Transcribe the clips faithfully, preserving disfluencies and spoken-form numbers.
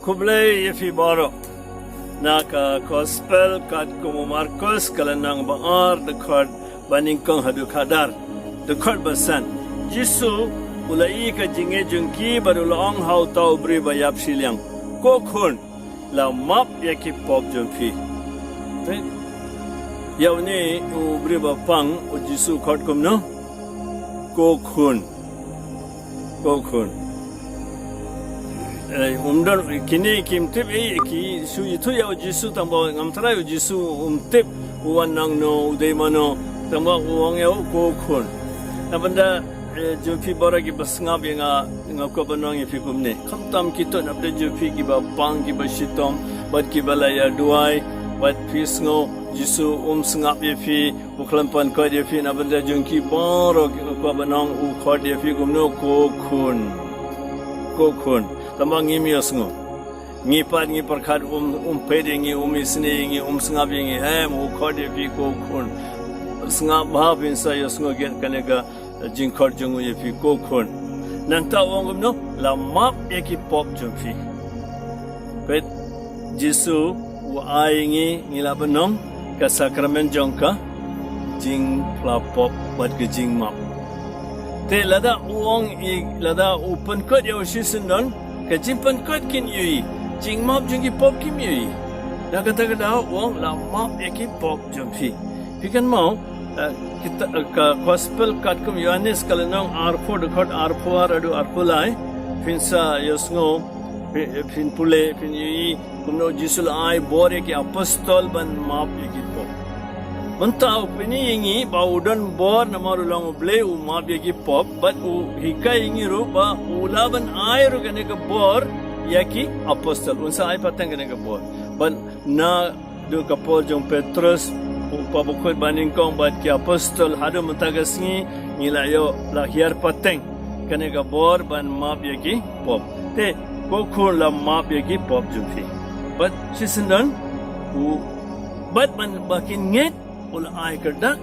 Khublei ïa phi baroh. Na ka Gospel katkum u Markos, ka lynnong ba ar, dkhot ba nyngkong haduh khatar. Dkhot ba san. Jisu u la ïohi ka jingngeit jong ki bad u la ong ha uta u briew ba ïap shiliang, "Ko khun, la map ïa ki pop jong phi." Te ïa une u briew ba pang, u Jisu u khot kumno? "Ko khun. Ko khun." Eh, um don, kine kim tip ei, ki shu ïathuh ïa u Jisu, tangba ngam tharai u Jisu um tip u wan nangno, u dei mano, tangba u ong ïa u, "Ko khun." Naba, eh, jong phi baroh kiba sngap ïa nga, nga kwah ban ong ïa phi kumne. Khamtam kito, naba jong phi kiba pang, kiba shitom, bad kiba la ïa duwai, bad phi sngew Jisu um sngap ïa phi, u khlem pynkhiah ïa phi, naba jong ki baroh, nga kwah ban ong, u khot ïa phi kumno? "Ko khun. Ko khun." Tangba ngim ïohsngew. Ngi pat ngi pyrkhat um, um peit ïa ngi, um isynei ïa ngi, um sngap ïa ngi, em, u khot ïa phi, "Ko khun." Sngap bha, phin sa ïohsngew kane ka jingkhot jong u ïa phi, "Ko khun." Nangta u ong kumno? "La map ïa ki pop jong phi." Peit, Jisu u ai ïa ngi, ngi lah ban ong, ka sakramen jong ka jingphla pop bad ka jingmap. Te lada u ong ïa, lada u pynkhiah ïa u shisyndon, ka jingpynkhiah kin ïohi, jingmap jong ki pop kim ïohi. Na kata ka daw u ong, "La map ïa ki pop jong phi." Phi kynmaw, eh, kita, eh, ka Gospel katkum Ïohannes, ka lynnong arphew, dkhot arphew ar haduh arphew lai, phin sa ïohsngew, phi-, phin pule, phin ïohi kumno Jisu u la ai bor ïa ki apostol ban map ïa ki pop. Mynta u pyni ïa ngi ba u don bor namar u long U Blei u map ïa ki pop, bad u hikai ïa ngi ruh ba u lah ban ai ruh kane ka bor ïa ki apostol. Un sa ai pateng kane ka bor. Bad naduh ka por jong Petrus, u pa bakhuid ba nyngkong bad ki apostol haduh mynta ka sngi, ngi la ïoh, la hiar pateng kane ka bor ban map ïa ki pop. Te, "Ko khun, la map ïa ki pop jong phi." Bad shisyndon, u, bad ban ba kin ngeit, u la ai ka dak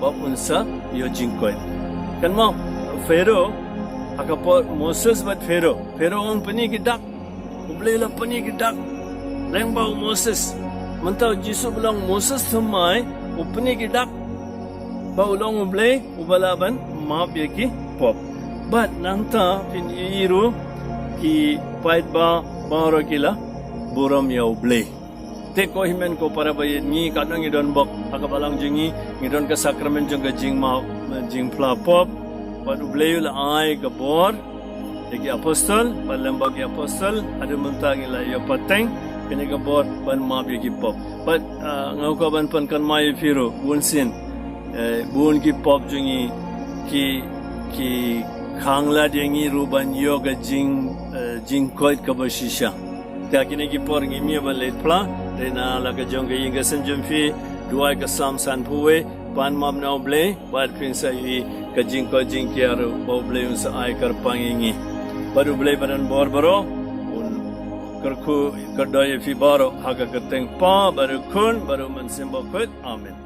ba un sa ïoh jingkoit. Kynmaw, Pharaoh, ha ka por Moses bad Pharaoh, Pharaoh u ong, "Pyni ki dak." U Blei u la pyni ki dak lyngba u Moses. Mynta u Jisu ba long Moses thymmai, u pyni ki dak ba u long U Blei uba lah ban map ïa ki pop. Bad nangta phin ïohi ruh ki paidbah baroh ki la burom ïa U Blei. Te ko hynmen ko para ba ïeit, ngi katno ngi don bok ha ka balang jong ngi, ngi don ka sakramen jong ka jingmap, jingphla pop. Bad U Blei u la ai ka bor ïa ki apostol, bad lyngba ki apostol haduh mynta ngi la ïoh pateng kane ka bor ban map ïa ki pop. Bad, ah, nga kwah ban pynkynmaw ïa phi ruh, bunsien, eh, bun ki pop jong ngi ki, ki khanglad ïa ngi ruh ban ïoh ka jing, eh, jingkoit kaba shisha. Te ha kine ki por ngim ïoh ban leit phla, te na la ka jong ka ïing ka sem jong phi, duwai ka Salm sanphew wei, pan map na U Blei, bad phin sa ïohi ka jingkoit jingkiar ruh ba U Blei un sa ai kyrpang ïa ngi. Bad U Blei ba don bor baroh un kyrkhu kyrdoh ïa phi baroh ha ka kyrteng Kpa bad u Khun bad u Mynsiem Bakhuid. Amen.